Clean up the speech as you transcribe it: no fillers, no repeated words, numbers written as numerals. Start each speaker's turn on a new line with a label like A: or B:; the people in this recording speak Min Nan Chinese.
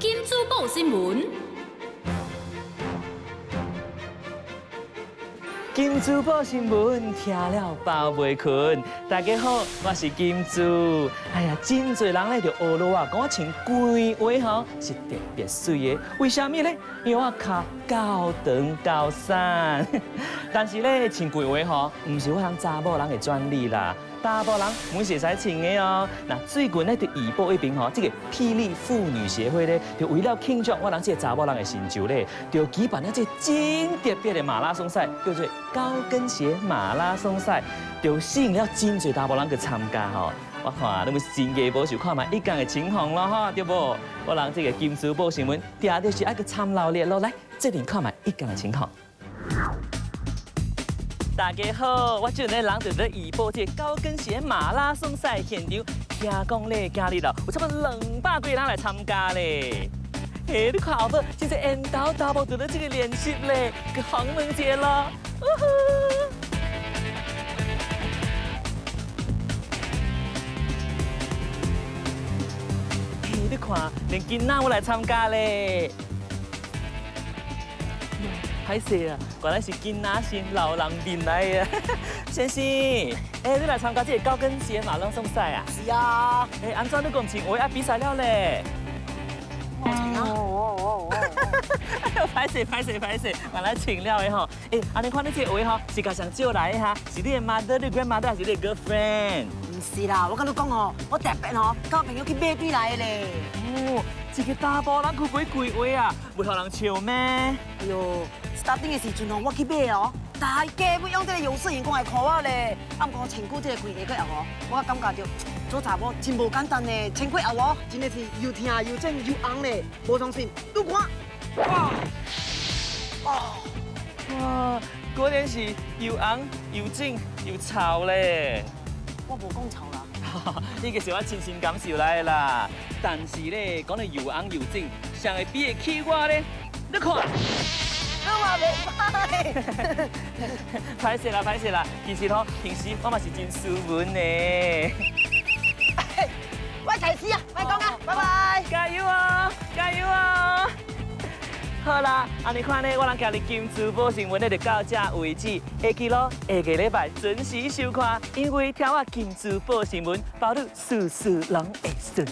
A: 金珠報新聞。
B: 金珠報新聞聽了飽袂睏。大家好，我是金珠。哎呀，真濟人咧就學了我，講我穿規鞋吼是特別媠的。為啥物咧？因為我跤夠長夠瘦。但是咧，穿規鞋吼，毋是我人查某人的專利啦。查埔人嘛是會使穿的哦。那最近咧，佇怡保彼邊吼，這個霹靂婦女協會咧，就為了慶祝我人這個查某人的成就咧，就舉辦了這個真特別的馬拉松賽，叫做高跟鞋馬拉松賽，就吸引了真濟查埔人去參加吼。我看你們真嘅無就看覓一工的情況咯，吼，對無？我人這個金珠報新聞，定就是愛去參鬧熱咯，來，這邊看覓一工的情況。大家好，我這陣人就佇怡保這個高跟鞋馬拉松賽現場，聽講咧，今日咯有差不多200幾人來參加咧。嘿，你看後尾，真濟緣投查某就佇這個練習咧，去訪問一下咯。嗚呼！嘿，你看，連囡仔都來參加咧。歹勢啊，原來是囡仔心老人面來的。先生，欸，你來參加這個高跟鞋馬拉松賽啊？
C: 是啊。
B: 欸，按怎你講穿鞋啊比賽了咧？
C: 我穿啊。
B: 哎喲，歹勢歹勢歹勢，原來穿了的吼。欸，按呢看你這個鞋吼，是共誰借來的哈？是你的 mother、你 grandmother 還是你的 girlfriend？
C: 毋是啦，我佮你講哦，我特別吼，佮我朋友去買對來的咧。
B: 哦，一個查埔人去買規鞋啊，袂予人笑咩？
C: 哎喲，starting 的時陣哦，我去買哦，大家欲用這個有色眼光來看我咧。啊，毋過穿過這個規鞋過後哦，我感覺著做查某真無簡單呢。穿過後哦，真的是又疼又腫又紅咧，無相信，你看，哇，哦，
B: 哇，果然是又紅又腫又臭咧。
C: 我無講臭啦。
B: 呢個是我親身感受來的啦。但是咧，講到又紅又腫，誰會比得起我咧？你看，
C: 你嘛袂歹。
B: 歹勢啦，歹勢啦。其實吼，平時我嘛是真斯文的。
C: 我開始啊，莫講啊，拜拜。
B: 加油哦，加油哦！好啦，按呢看呢，我人今日金珠報新聞咧就到這為止，會記囉，下個禮拜準時收看，因為聽我金珠報新聞，包你事事攏會順。